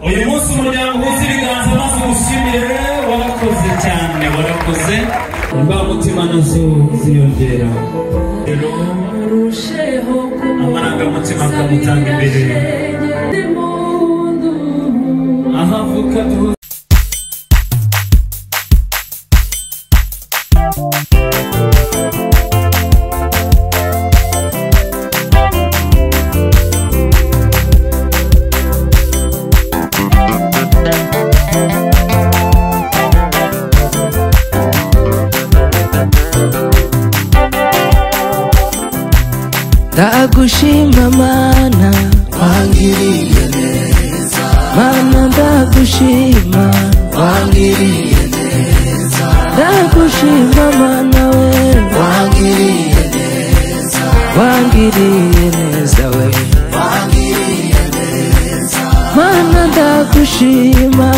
Uyu munsi umuryango uhuza ibiganza maze uwushimire, warakoze cyane, warakoze. Imbamutima nazo ziyongera, rero amarangamutima akamutanga imbere aho avuka duhuza. Ndagushima mana wangiriye neza, mana ndagushima wangiriye neza, ndagushima mana we wangiriye neza, wangiriye neza we wangiriye neza, mana ndagushima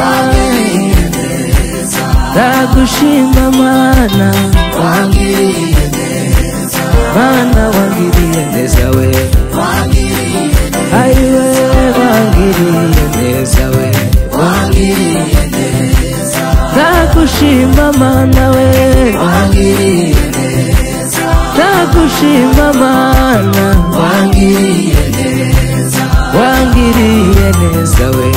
wangiriye neza, ndagushima mana wangiriye neza, mana wangiriye neza we, ayiwe wangiriye neza we, wangiriye neza, ndagushima mana we, wangiriye neza, ndagushima mana wangiriye neza, wangiriye neza we,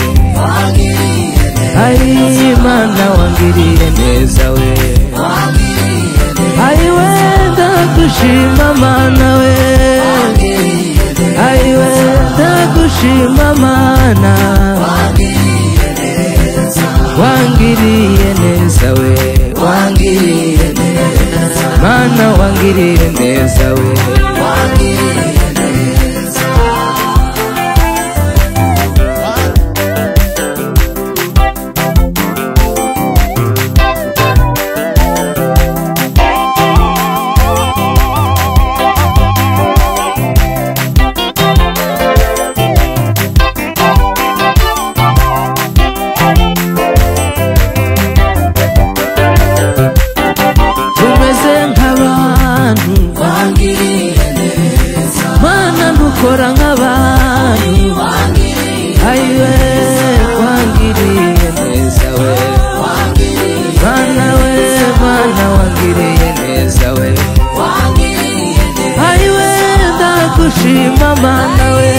ayi mana wangiriye neza we, ayiwe ndagushima mana we, ayiwe ndagushima mana wangiriye neza we, wangiriye neza, mana wangiriye neza we, wangiriye neza. Tumeze nk'abantu wangiriye neza, mana ntukora nk'abantu, ayiwe wangiriye neza we, mana we, mana wangiriye neza we, ayiwe ndagushima mana we,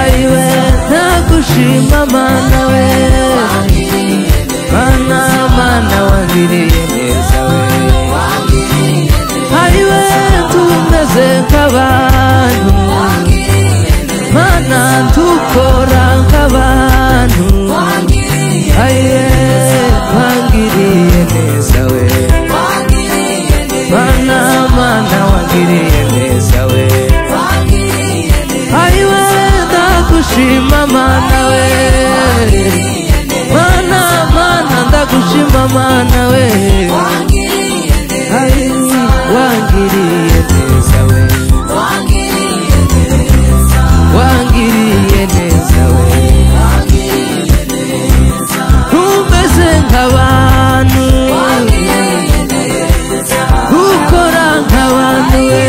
ayiwe ndagushima mana we, mana mana wangiriye neza we, ayiwe tumeze nk'abantu, mana ntukora nk'abantu, ayiwe wangiriye neza we, mana mana wangiriye neza we, ayiwe ndagushima mana we, mana mana ndagushima mana we, ayi wangiriye neza we, wangiriye neza we, ntumeze nk'abantu, ukora nk'abantu we,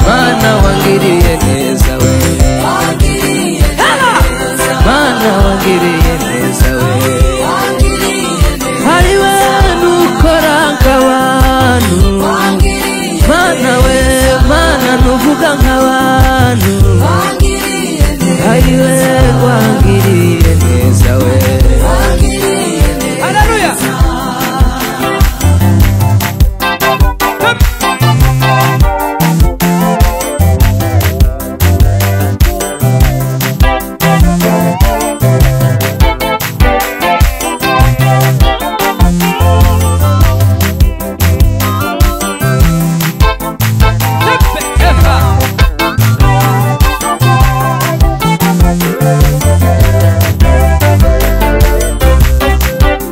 mana wangiriye neza we, mana wangiriye neza we, ayiwe nukora nk'abantu, mana we, mana nuvuga nk'abantu, ayiwe wangiriye neza we. Haleluya.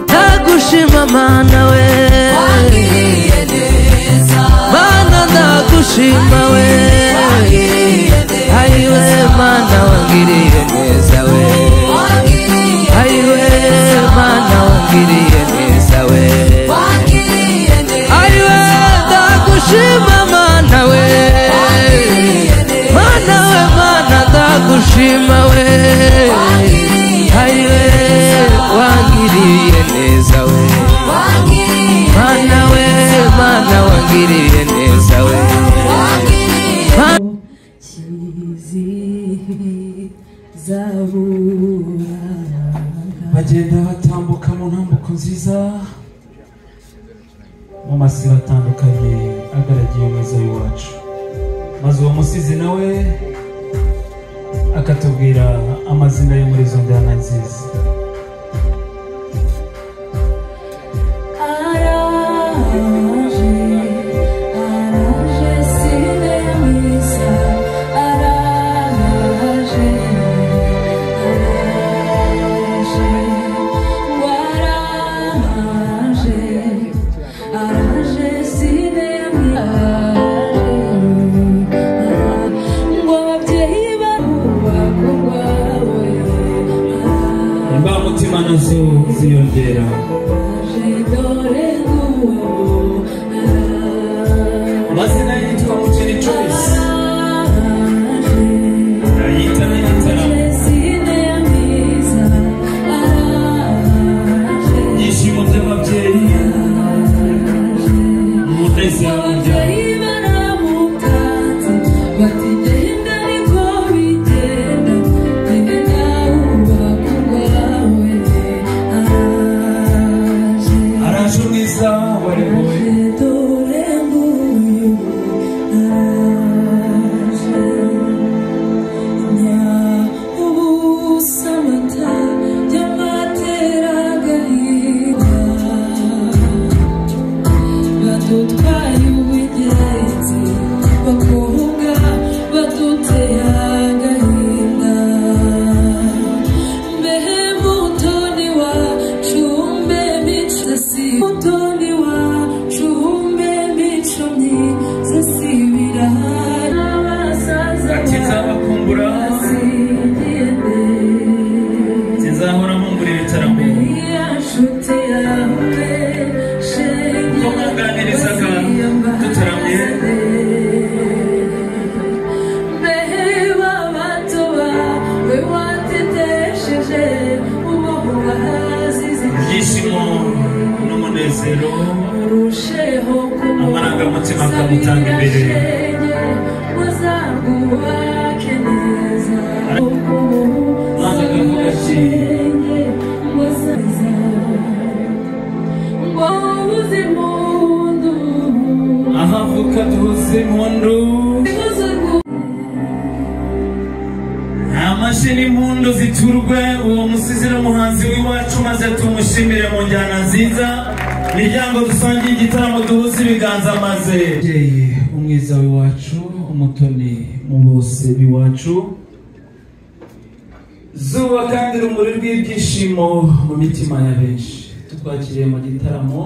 Ndagushima mana we, mana ndagushima we, ayiwe mana wangiriye neza we, ayiwe mana wangiriye neza we, ayiwe ndagushima mana we, mana we, mana ndagushima. Gutambuka mu ntambuko nziza mu masibo atandukanye agaragiye umwiza w'iwacu, maze uwo musizi nawe akatubwira amazina yo muri izo njyana nziza. Nazo ziyongera. Amazina yitwa Mutini Joyce yitabye igitaramo. Ibyishimo by'ababyeyi, umunezero w'umuryango. Ibyishimo n'umunezero, amarangamutima akamutanga imbere. Maze akavuga ati ahavuka duhuze impundu, amashyi n'impundu ziturwe uwo musizi n'umuhanzi w'iwacu, maze tumushimire mu njyana nziza. Miryango dusangiye igitaramo duhuze ibiganza, maze umwiza w'iwacu, umutoni mu bose b'iwacu, zuba kandi rumuri rw'ibyishimo mu mitima ya benshi. Tutwakiriye mu gitaramo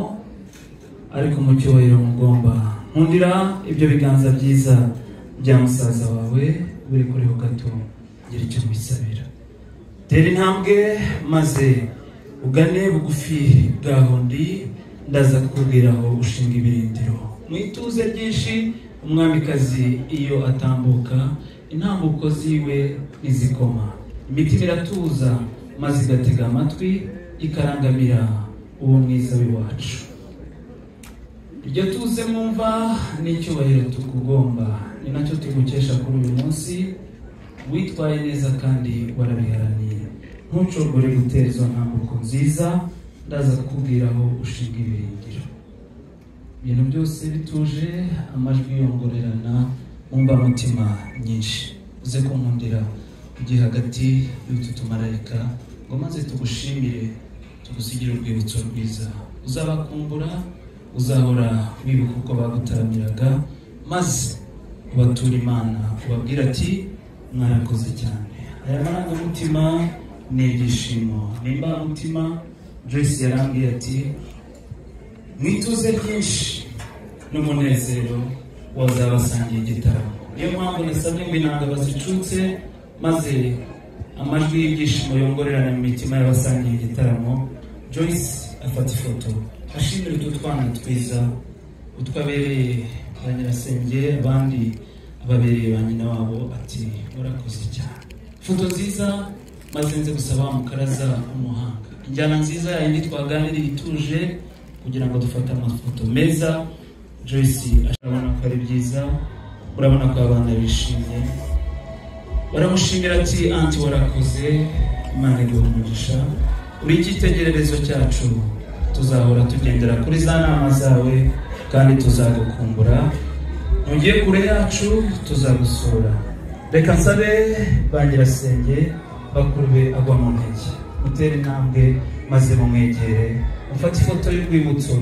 ariko mu cyubahiro mugomba. Nkundira ibyo biganza byiza bya musaza wawe buri kuriho gato, gira icyo wisabira. Tera intambwe maze ugane bugufi bwaho ndi, ndaza kukubwira aho ushinga ibirindiro. Mu ituze ryinshi umwamikazi iyo atambuka, intambuko ziwe ntizikoma. Imitima iratuza maze igatega amatwi, ikarangamira uwo mwiza w'iwacu. Iryo tuze mwumva n'icyubahiro tukugomba, ni nacyo tugukesha kuri uyu munsi. Witwaye neza kandi warabiharaniye. Ntucogore gutera izo ntambuko nziza, ndaza kukubwira aho ushinga ibirindiro. Ibintu byose bituje, amajwi yongorerana mu mbamutima nyinshi. Uze kunkundira ujye hagati y'utu tumarayika ngo maze tugushimire, tugusigire urwibutso rwiza. Uzabakumbura, uzahora wibuka uko bagutaramiraga, maze ubatura Imana, ubabwira ati mwarakoze cyane. Aya marangamutima ni ibyishimo, ni imbamutima. Joyce yarambwiye ati mu ituze ryinshi n'umunezero wazabasangiye igitaramo. Niyo mpamvu nasabye ngo inanga bazicutse, maze amajwi y'ibyishimo yongorerana mu mitima y'abasangiye igitaramo. Joyce afata ifoto ashimira utu twana twiza, utwabereye ba nyirasenge, abandi ababereye ba nyina wabo, ati warakoze cyane. Ifoto nziza, maze nze gusaba mukaraza umuhanga. Injyana nziza yindi twaganiriye ituje kugira ngo dufate amafoto meza. Joyce arabona ko ari byiza, urabona ko abana bishimye, baramushimira ati anti warakoze, Imana iguhe umugisha, Uri icyitegererezo cyacu, tuzahora tugendera kuri za nama zawe kandi tuzagukumbura. Ntugiye kure yacu, tuzagusura. Reka nsabe ba nyirasenge bakuru be agwa mu ntege, mutere intambwe maze mumwegere, mufate ifoto y'urwibutso.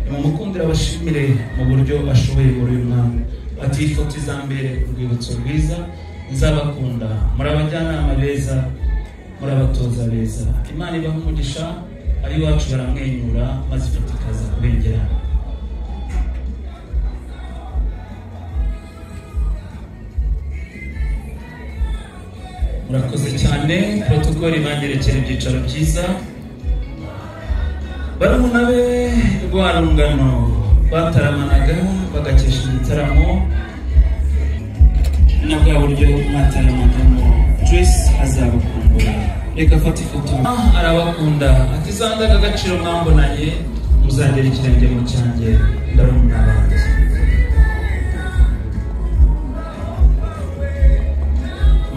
Nimumukundire abashimire mu buryo ashoboye muri uyu mwanya. Ati iyi foto izambere urwibutso rwiza, nzabakunda. Muri abajyanama beza, muri abatoza beza. Imana ibahe umugisha. Ari iwacu baramwenyura maze ifoto ikaza kubengerana. Murakoze cyane. Protokoli banyerekera ibyicaro byiza. Barumuna be rwarungano bataramanaga bagakesha igitaramo na bwa buryo mwataramagamo. Joyce azabakumbura. Reka afate ifoto. Arabakunda. Ati za ndangagaciro mwambonanye muzagera ikirenge mu cyanjye, ndabona banjye.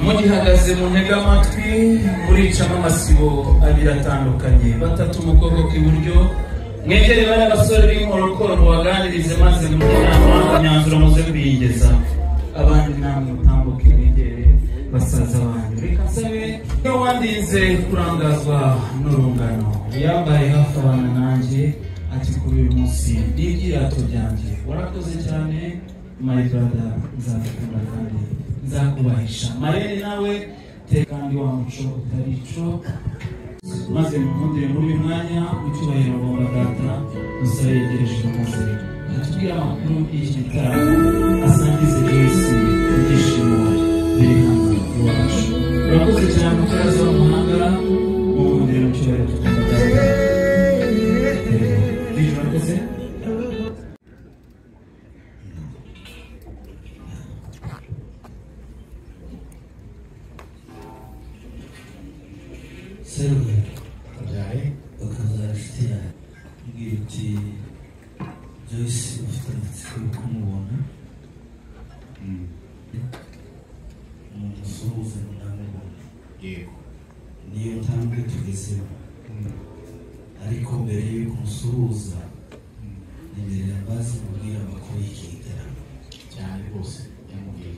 Mugihagaze mu ntege amatwi, muricamo amasibo abiri atandukanye, batatu mu kuboko kw'iburyo. Mwegere bari abasore b'inkorokoro mubaganirize maze mu nama imyanzuro muze kuyigeza abandi, namwe mutambuke mwegere basaza banyu. Reka nsabe iyo wandinze kurangazwa n'urungano, yambaye hafi abana nanjye, ati kuri uyu munsi n'ibyirato byanjye. Warakoze cyane my brother, nzagukunda kandi nzakubahisha. Marene nawe te kandi wa muco utari ico, maze mukundire muri uyu mwanya mu cyubahiro ngomba data musabe yegereje maze atubwire amakuru y'iki gitaramo, asangize Joyce ibyishimo biri hano iwacu. Urakoze cyane mukaraza w'umuhanga, mukundire mu cyubahiro tugomba data. Urakoze. Seruga bakazara inshuti yawe mbwira uti Joyce ufite amatsiko yo kumubona, mumusuhuze munamubona. Yego. Niyo ntambwe tugezeho, ariko mbere y'uko musuhuza nemerera mbaze mubwira amakuru y'iki gitaramo. Cyane rwose yamubwiye.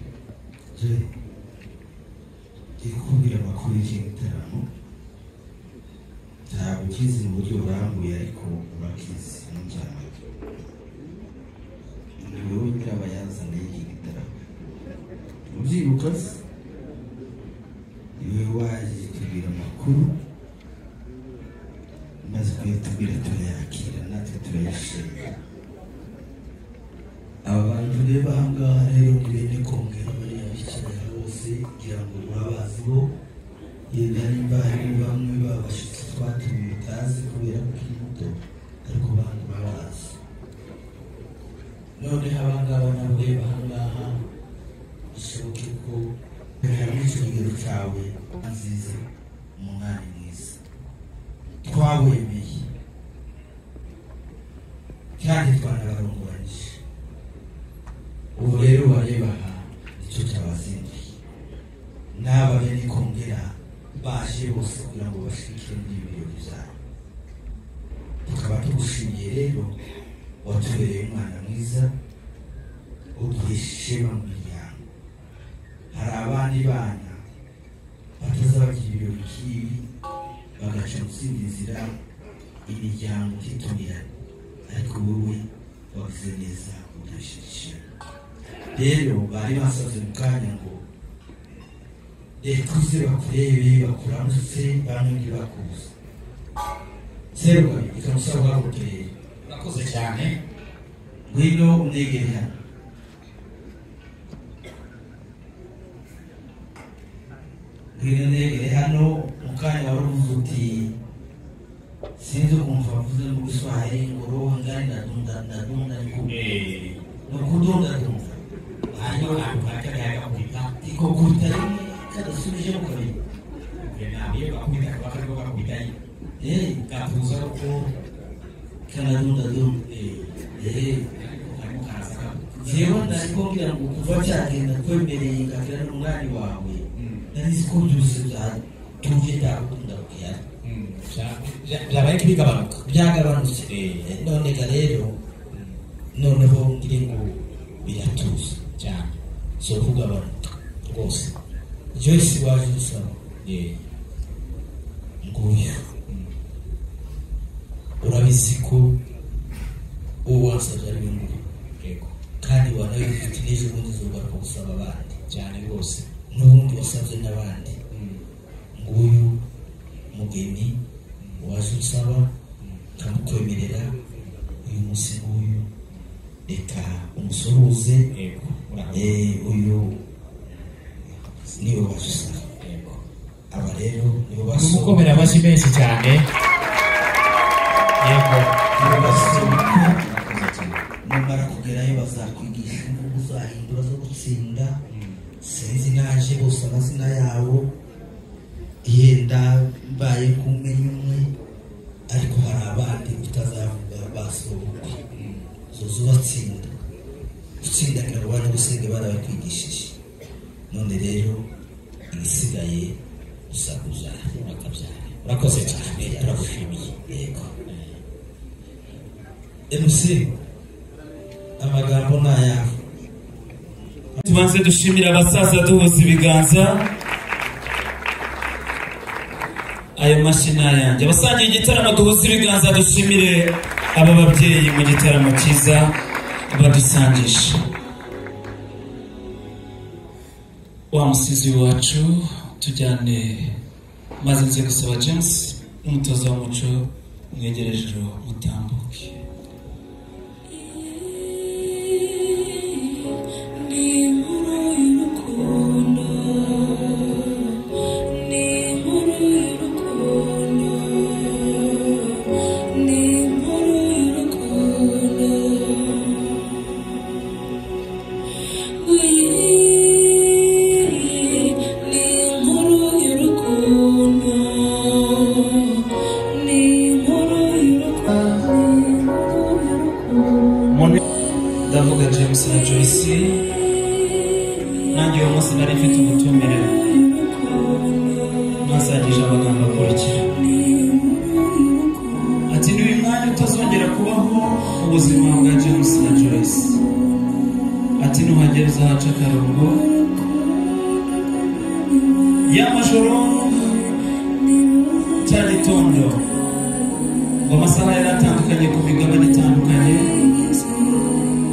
Joy, ngiye kukubwira amakuru y'iki gitaramo. Ntabwo ukizi mu buryo burambuye, ariko urakizi n'umucamanza. Ni wowe nyirabayazana y'iki gitaramo. Ubyibuka se? Ni wowe waje tubwira amakuru, maze kuyatubwira turayakira natwe turayashimira. Aba bantu ureba aha ngaha rero ni bene Kongera, bariya bicaye bose ngira ngo urabazi bo. Yenda nimba harimo bamwe babashitsi twatumiye utazi kubera ko ukiri muto, ariko bandi urabazi. Noneho aba ngaba nabo ureba aha ngaha, bishoboke ko muri icyo kigero cyawe nziza, umunani mwiza twawemeye kandi twanabarongoranyije. Ubu rero bareba aha nicyo cyabazinduye, n'aba bene Kongera baje bose kugira ngo bashikire muri ibi birori byawe. Tukaba tugushimiye rero, watubereye umwana mwiza, uduhesha ishema mu miryango. Hari abandi bana batazabagira ibirori nk'ibi bagaca mu zindi nzira, imiryango ntitumirane, ariko wowe wagize neza uduhesha ishema. Rero bari basabye mu kanya ngo reka uze bakurebe bakuramutse, bamwe ntibakuze. Seruga ikamusaba guhaguruke. Urakoze cyane. Ngwino unegere hano. Ngwino unegere hano. Mu kanya wari uvuze uti sinzi ukuntu bavuze mu Giswahili ngo roho ngari ndadunda ndadunda, niko ni ukudundadunda. Hariho akantu kajya gakubita iko kubita rimwe kadasubijemo kabiri. Iyo gakubita kaba karimo gakubita gatuza ko kanadundadunda. Ariko karaza gakubita. Jewe ndariko ngira ngo kuva cyagenda kwemereye ngakira n'umwanya wawe, nari nzi ko byose byatuje ndagukunda kuyara. Byabaye kibigabanuka byagabanutse. None ga rero noneho ngire ngo biratuza cyane, so kugabanuka rwose. Joyce waje usaba nguyu urabizi ko uwo wasabye ari we nguyu. Yego. Kandi wanabifite n'ejo bundi uzogaruka gusaba abandi cyane rwose, n'ubundi wasabye n'abandi. Nguyu mugeni waje usaba nkamukwemerera uyu munsi nguyu, reka umusuhuze. Yego, murakoze. Uyu niwe waje usaba. Yego. Aba rero nibo basura, Tumukomera amashyi menshi cyane. Yego. nibo basura. Murakoze cyane. Numara kugerayo bazakwigisha imvugo uzahindura zo gutsinda. Sinzi naje bose amazina yabo, yenda mbaye kumenya umwe, ariko hari abandi utazavuga basobukwe zoza ubatsinda utsindagira ngo bane gusenge barabakwigishije. None rero ibisigaye usakuza Urakabyara. Urakoze cyane, turagushimiye. Yego MC, amagambo ni ayawe. Tubanze dushimira abasaza duhuza ibiganza. Ayo mashyi ni ayanjye. Abasangiye igitaramo duhuze ibiganza, dushimire aba babyeyi mu gitaramo cyiza badusangije. Wa musizi wacu tujyane, maze nze gusaba James n'umutoza w'umuco mwegereje mutambuke. Ni inkuru y'urukundo, ni inkuru y'urukundo, ni inkuru y'urukundo. Ni inkuru y'urukundo, ni inkuru y'urukundo, ni inkuru y'urukundo. Mu ndavuga James na Joyce, nanjye uyu munsi nari mfite ubutumire, nasangije amagambo akurikira, ati: "Ni uyu mwanya utazongera kubaho mu buzima bwa James na Joyce." Ati: "Nuhagera uzahaca akarongo y'amajoro cya gitondo." Ngo amasaha yari atandukanye ku migabane itandukanye,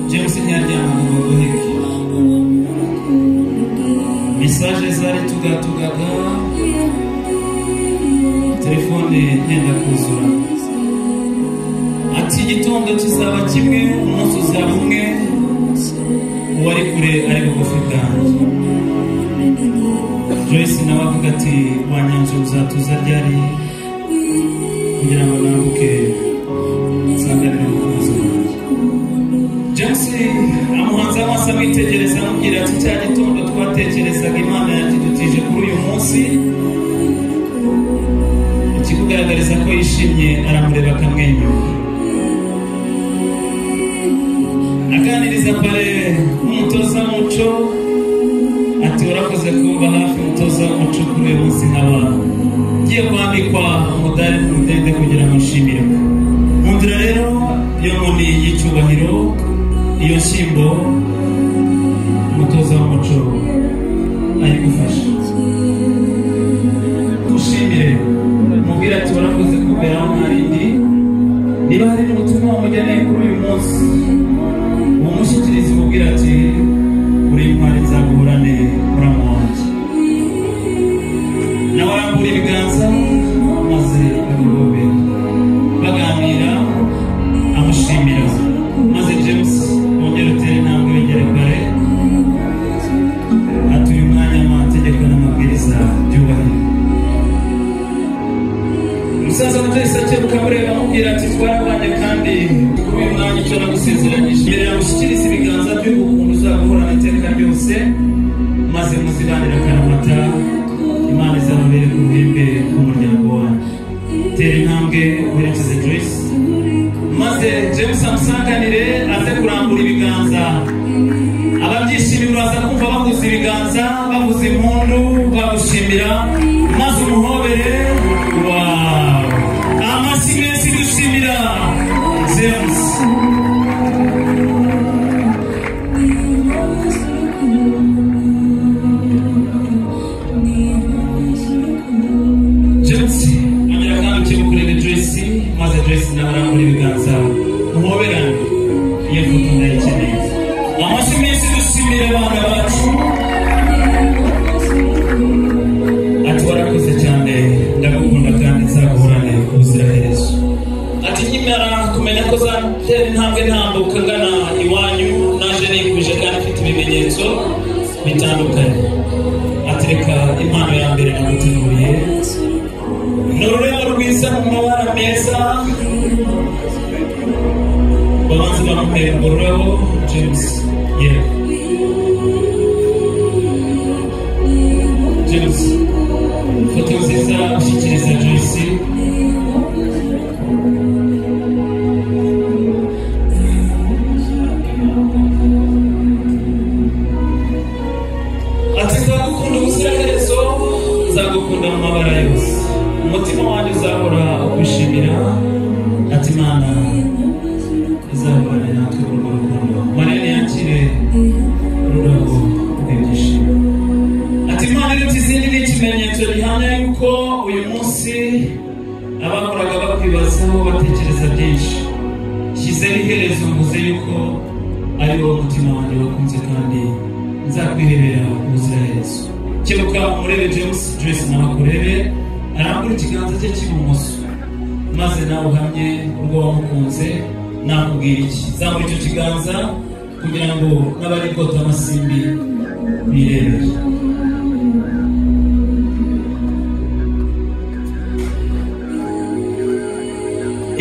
James ntiyaryamaga ngo agoheke. Message zari tugatugaga, telefone yenda kuzura. Ati: "Igitondo kizaba kimwe, umunsi uzaba umwe, uwari kure ari bugufi bwanjye." Joyce nawe avuga ati: "Wanyanje uzatuza ryari kugira ngo nambuke nsanganire umukunzi wanjye?" James amuhanze amaso, amwitegereza, amubwira ati: "Cya gitondo twatekerezaga Imana yakidutije kuri uyu munsi." Ikikugaragariza ko yishimye, aramureba akamwenyura. Aganiriza pare n'umutoza w'umuco, ati: "Warakoze kumba hafi umutoza w'umuco, kuri uyu munsi nkaba ngiye kwambikwa umudari n'umudende kugira ngo nshimirwe." Nkundira rero iyo nkoni y'icyubahiro, iyo nshyimbo, umutoza w'umuco ayigufasha. Ushimire, mubwire ati: "Warakoze kubera aho ntarindi." Niba hari n'ubutumwa wamugeneye kuri uyu munsi, umushyikirize, umubwire ati: "Uri intwari, nzaguhorane muramu wanjye." Nawe arambura ibiganza maze aguhobera, baganira, amushimira, maze James wongere utere intambwe wegere kare. Ati: "Uyu mwanya amategeko n'amabwiriza byubahiro." Umusaza Joyce akebuka, amureba, amubwira ati: "Twarabanye, kandi kuri uyu mwanya icyo nagusezeranyije mbere yagushyikiriza ibiganza by'ubukungu uzaguhorana iteka ryose, maze muzibanire akaramata, Imana izababere ku ruhembe rw'umuryango wanyu." Tera intambwe werekeze Joyce, maze James amusanganire, aze kurambura ibiganza. Ababyishimiye uraza kumva bahuza ibiganza, bavuza impundu, bagushimira, maze umuhobere wawe. nawe arambura ibiganza muhoberane. Iyo foto ndayikeneye. Amashyi menshi dushimira abana bacu. Ati warakoze cyane, ndagukunda kandi nzaguhorane ubuziraherezo. Ati nkimara kumenya ko zatera intambwe ntambuka ngana iwanyu, naje nikwije kandi mfite ibimenyetso bitandukanye. Ati reka impano ya mbere naguteguriye ni ururabo rwiza mu mabara meza. Babanze bamuhere urwo rurabo. James, yego James, ifoto nziza ushyikiriza Joyce. Ati nzagukunda ubuziraherezo, nzagukunda mu mabara yose, umutima wanjye uzahora ukwishimira. Ati Imana izahorane natwe urwo rukundo. Marene yakire ururabo rw'ibyishimo. Ati Imana iruta izindi ni ikimenyetso gihamya yuko uyu munsi abahoraga bakwibazaho batekereza byinshi, shyizeho iherezo mvuze yuko ari wowe mutima wanjye wakunze kandi nzakwihebera ubuziraherezo. Kebuka umurebe James, Joyce nawe akurebe, arambura ikiganza cye cy'ibumoso maze nawe uhamye urwo wamukunze. Nakubwira iki? Zamura icyo kiganza kugira ngo n'abari kota amasimbi birebere.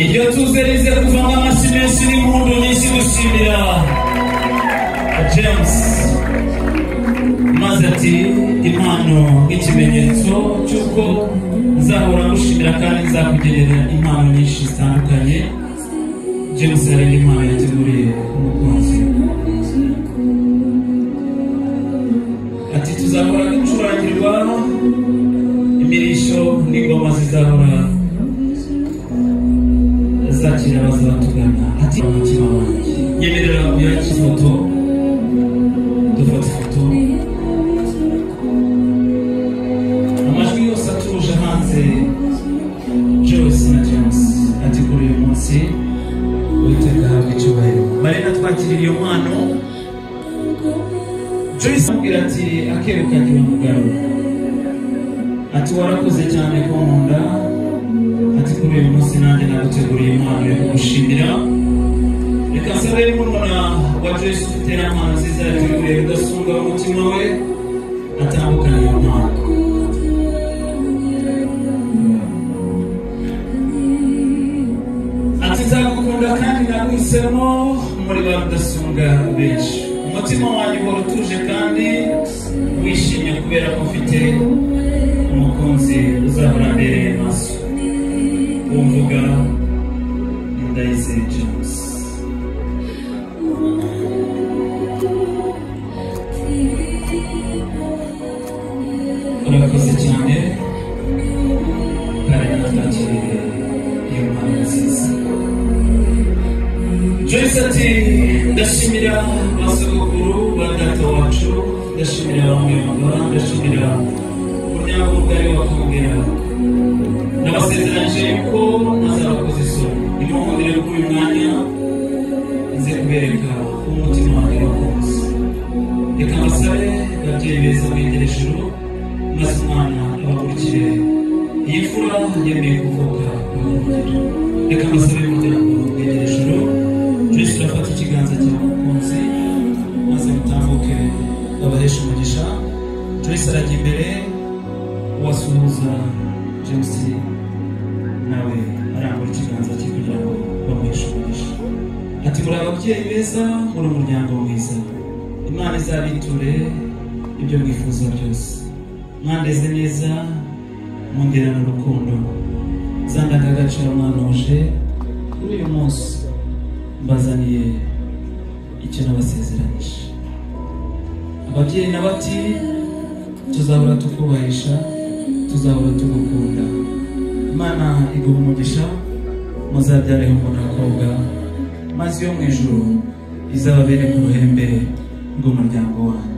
Iryo tuze rize kuvamo amashyi menshi n'impundu nyinshi gushimira James. Maze ati impano nk'ikimenyetso cy'uko nzahora ngushimira kandi nzakugenera impano nyinshi zitandukanye. James hari impano yateguriye umukunzi. Ati tuzahora ducurangirwa imirisho n'ingoma zizahora zakira abaza batugana. Ati umutima wanjye nyemerera uyakire ifoto, dufata ifoto. Amajwi yose atuje hanze. Joyce na James ati kuri uyu munsi Uwiteka ahabwe icyubahiro. Marina twakirira iyo mpano. Joyce amubwira ati akeruka mugabo. Ati warakoze cyane kunkunda. Ati kuri uyu munsi nanjye naguteguriye impano yo kugushimira. Reka nsabe murumuna wa Joyce ufite impano nziza yateguriye Rudasumbwa umutima we atambukana iyo mpano. Ati nzagukunda kandi naguhisemo muri ba Rudasumbwa benshi. Umutima wanjye uhora utuje kandi wishimye kubera ko mfite umukunzi uzahora ambereye maso. Uwo mvuga ni Ndayizeye James. Urakoze cyane kandi twakiriye iyo mpano nziza. Joyce ati ndashimira ba sogokuru ba data wacu, ndashimira bamwe, ndashimira umuryango mugari wa Kongera. Nabasezeranyije yuko ntazabakoza isoni. Nimukundire kuri uyu mwanya nze kubereka umutima wanjye wakunze. Reka mbasabe ababyeyi beza mwegere ijuru maze umwana abakurikire. Iyi mfura yemeye kuvuka imurugero. Reka mbasabe umuryango mwegere ijuru. Joyce urafata ikiganza cyawe umukunzi maze mutambuke babaheshe umugisha. Joyce arajya imbere uwasuhuza James nawe arambura ikiganza cye kugira ngo bamuheshe umugisha. Ati muri ababyeyi beza, muri umuryango mwiza, Imana izabiture ibyo mwifuza byose. Mwandeze neza, munderana urukundo, za ndangagaciro mwanuje. Kuri uyu munsi mbazaniye icyo nabasezeranyije. Ababyeyi nabo ati tuzahora tukubahisha, tuzahora tugukunda. Imana iguha umugisha, muzabyare hungu n'abakobwa, maze iyo mu ijuru izababere ku ruhembe rw'umuryango wanyu.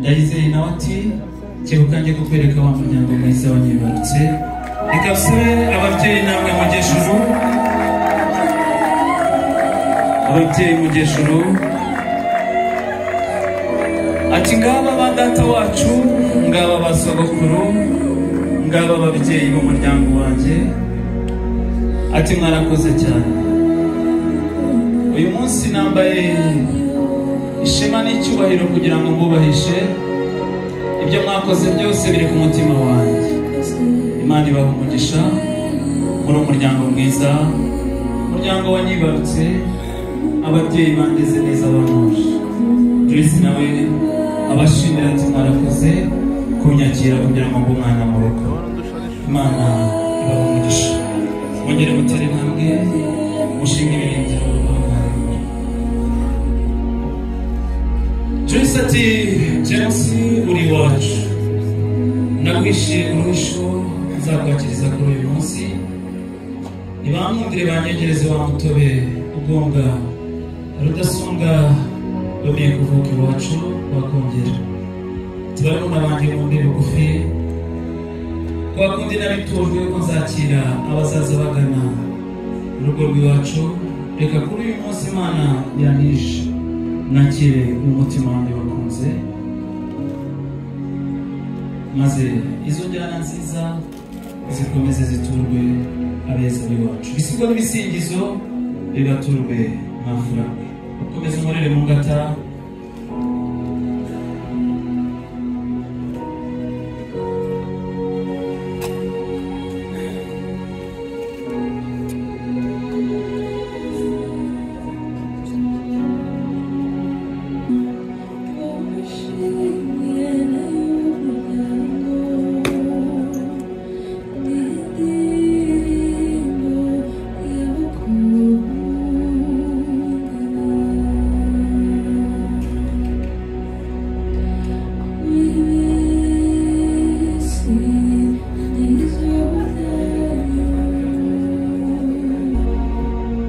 Ndayizeye nawe ati kebuka njye kukwereka wa muryango mwiza wanyibarutse. Reka nsabe ababyeyi namwe mujye ijuru. Ababyeyi mugejuru ati ngaba ba data wacu, ngaba ba sogokuru, ngaba ababyeyi b'umuryango wanjye, ati mwarakoze cyane. Uyu munsi nambaye ishema n'icyubahiro kugira ngo mbubahishe. Ibyo mwakoze byose biri ku mutima wanjye. Imana ibaha umugisha muri umuryango mwiza, umuryango wanyibarutse, ababyeyi bandeze neza bamuje. Joyce nawe abashimira ati mwarakoze kunyakira kugira ngo mbe umwana mu rugo. Imana ibaha umugisha. Mwongere mutere intambwe mushinge ibirindiro. Joyce ati James uri iwacu, naguhishe uruhisho nzakwakiriza kuri uyu munsi. Nibankundire banyegereze wa mutobe ugonga rudasumbwa bameye kuvuka iwacu bakongera. Tubarumuna banjye mumbe bugufi, kwa kundi nabitojwe ko nzakira abazaza bagana urugo rw'iwacu. Reka kuri uyu munsi Imana yanishe nakire umutima wanjye wakunze, maze izo njyana nziza zikomeze ziturwe abeza b'iwacu. Ibisigo n'ibisingizo bibaturwe mwafura. Komeza umurere mu ngata.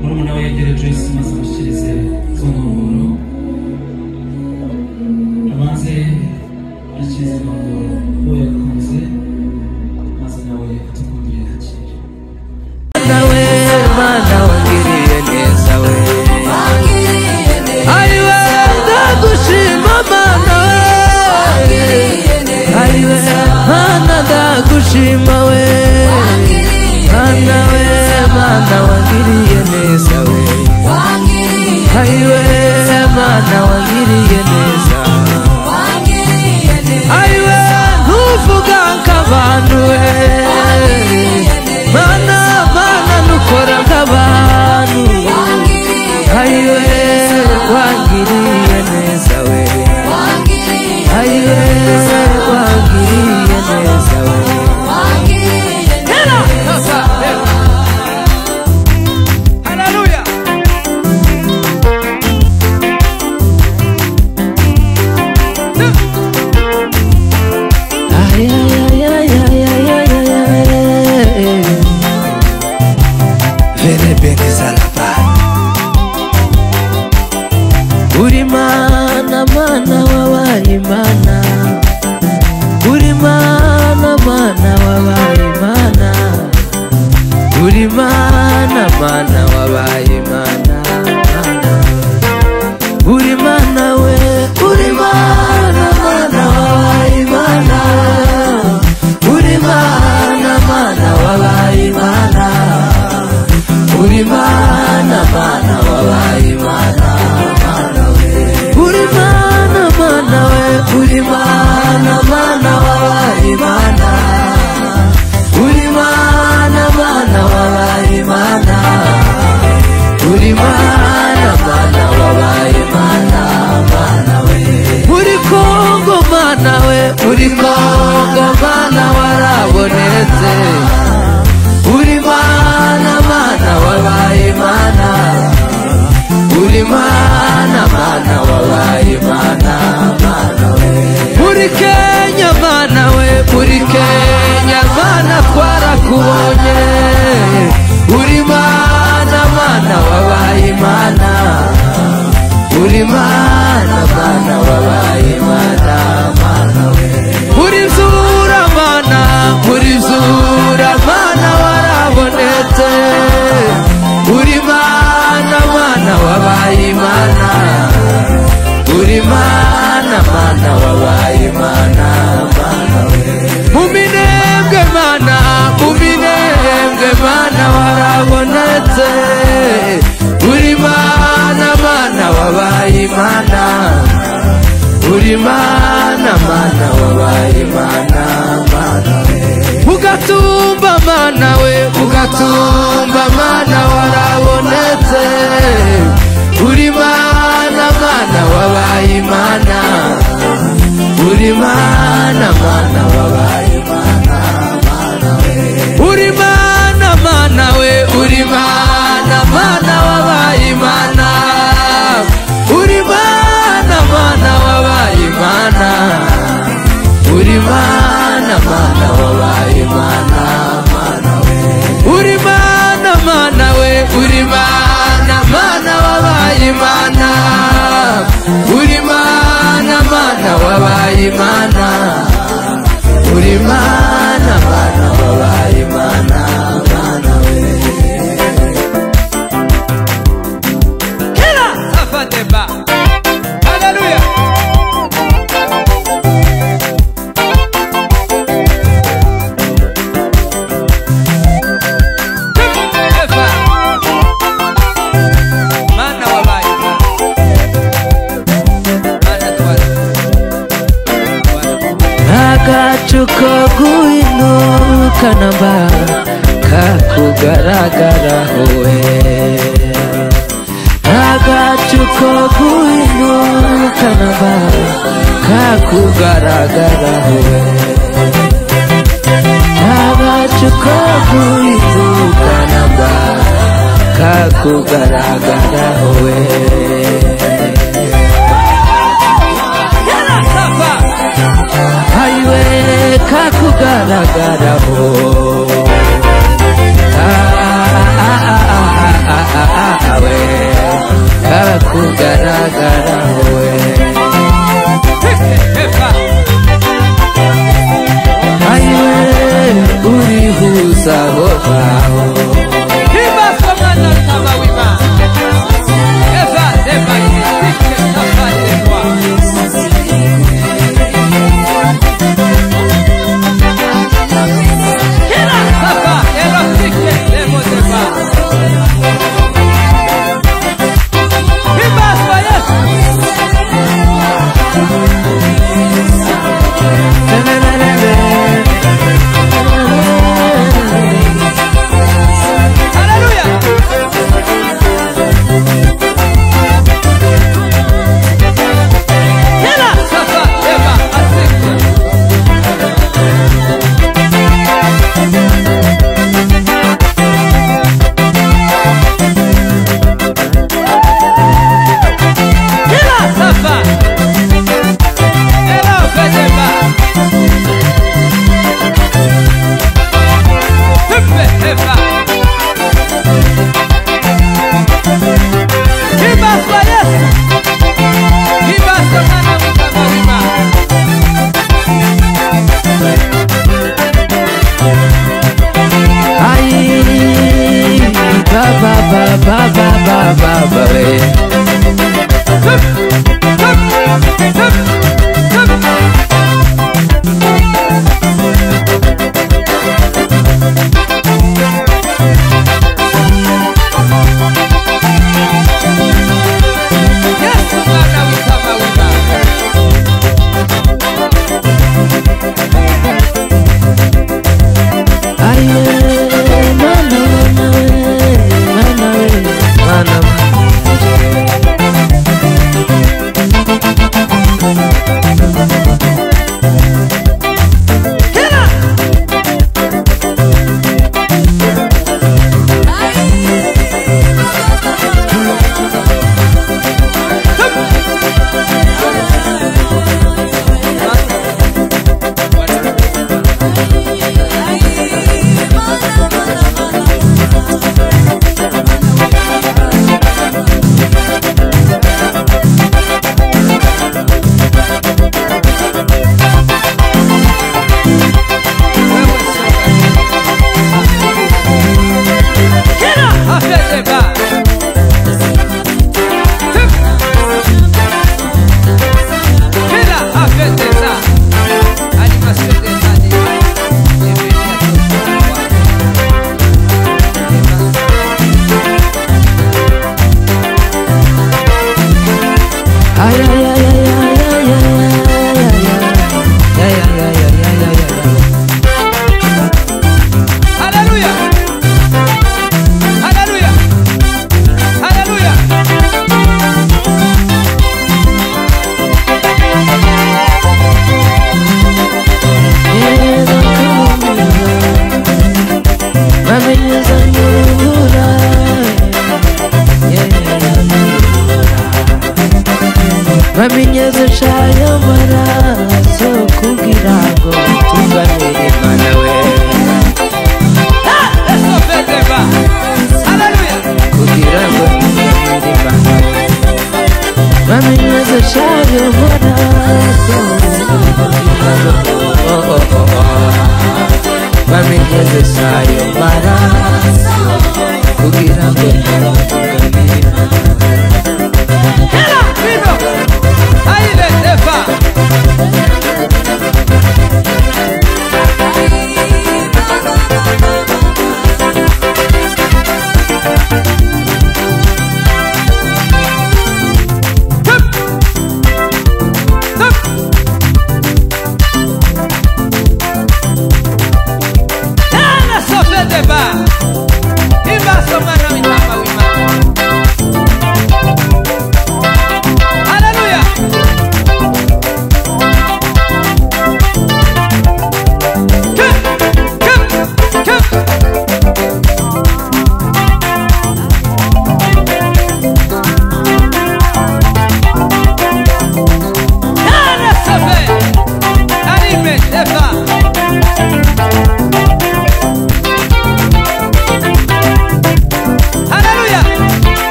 Murumuna we yegere Joyce maze amushyikirize izo nkongoro, abanze ashyikirize inkongoro uwo yakunze, maze nawe atukundiye yakire. Nawe Mana wangiriye neza we, ayiwe ndagushima Mana we, ayiwe Mana ndagushima we, Mana we, Mana wangiriye neza we, ayiwe Mana wangiriye neza, ayiwe ntuvuga nk'abantu we, Mana Mana nukora nk'abantu, ayiwe wangiriye neza we, ayiwe wangiriye neza we. Hallelujah. Ay, ay, ay, ay, ay, ay, ay, ay. Vene beneza la paz. Uri mana mana wabaye Imana, uri mana mana wabaye Imana, uri mana mana wabaye Imana, uri mana we, uri mana mana wabaye Imana, uri mana mana wabaye Imana, uri mana mana wabaye Imana, uri mana mana we, uri mana mana wabaye Imana, uri mana mana wabaye Imana, uri mana mana wabaye Imana, mana we, uri Kongo mana we, uri Kongo mana warabonetse, uri mana mana wabaye Imana, uri mana mana wabaye Imana, mana we, uri Kenya mana we, uri Kenya mana twarakubonye, uri mana mana wabaye Imana, uri mana mana wabaye Imana, mana we, uri guhinduka namba kakugaragaraho we Agacu ko guhinduka namba kakugaragaraho we Agacu ko guhinduka namba kakugaragaraho we Aiwe kakugaragaraho Awe kakugaragaraho we Aiwe urihuza horaho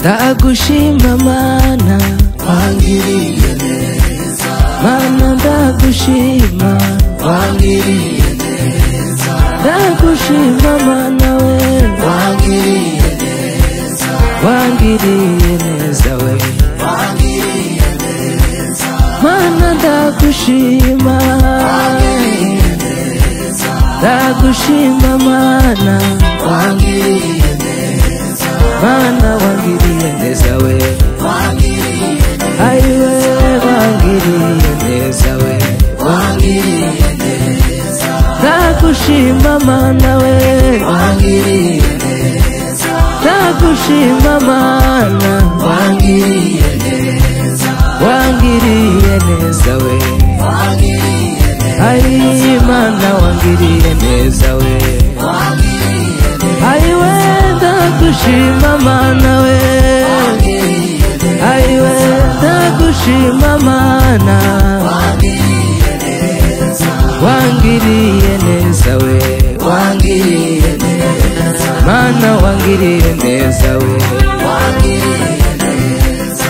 Ndagushima mana, wangiriye neza. Mana ndagushima, wangiriye neza. Ndagushima mana we, wangiriye neza. Wangiriye neza we, wangiriye neza. Mana ndagushima, wangiriye neza. Ndagushima mana, wangiriye neza. Mana wangiriye neza we, wangiriye neza. Aiwe wangiriye neza we, wangiriye neza. Ndagushima mana we, wangiriye neza. Ndagushima mana, wangiriye neza. Wangiriye neza we, wangiriye neza. Ai mana wangiriye neza we, wangiriye neza. Aiwe ndagushima mana we, wangiriye neza. Aiwe ndagushima mana, wangiriye neza. Wangiriye neza we, wangiriye neza. Mana wangiriye neza we, wangiriye neza.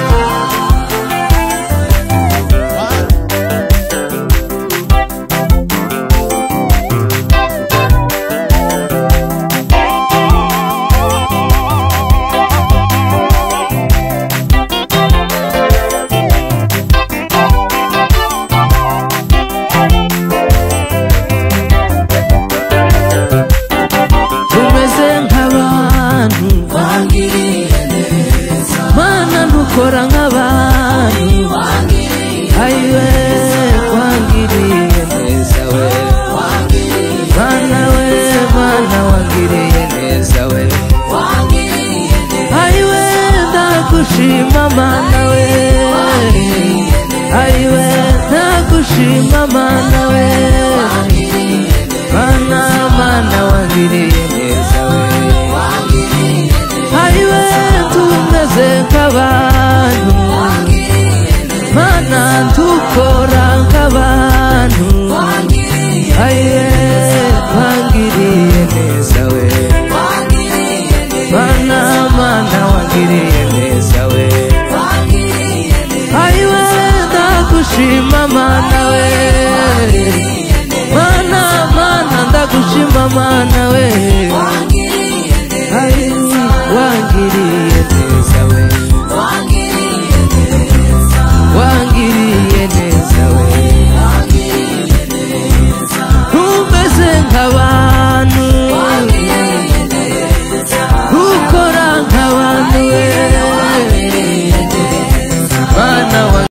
Tumeze nk'abantu, wangiriye neza. Mana ntukora nk'abantu, wangiriye aiwe wangiriye neza we, wangiriye mana we, mana wangiriye neza we, wangiriye neza. Aiwe ndagushima mana we, aiwe ndagushima mana we, mana mana wangiriye neza we, aiwe tumeze nk'abantu, mana ntukora nk'abantu, aiwe wangiriye neza we, mana mana wangiriye neza we, aiwe ndagushima mana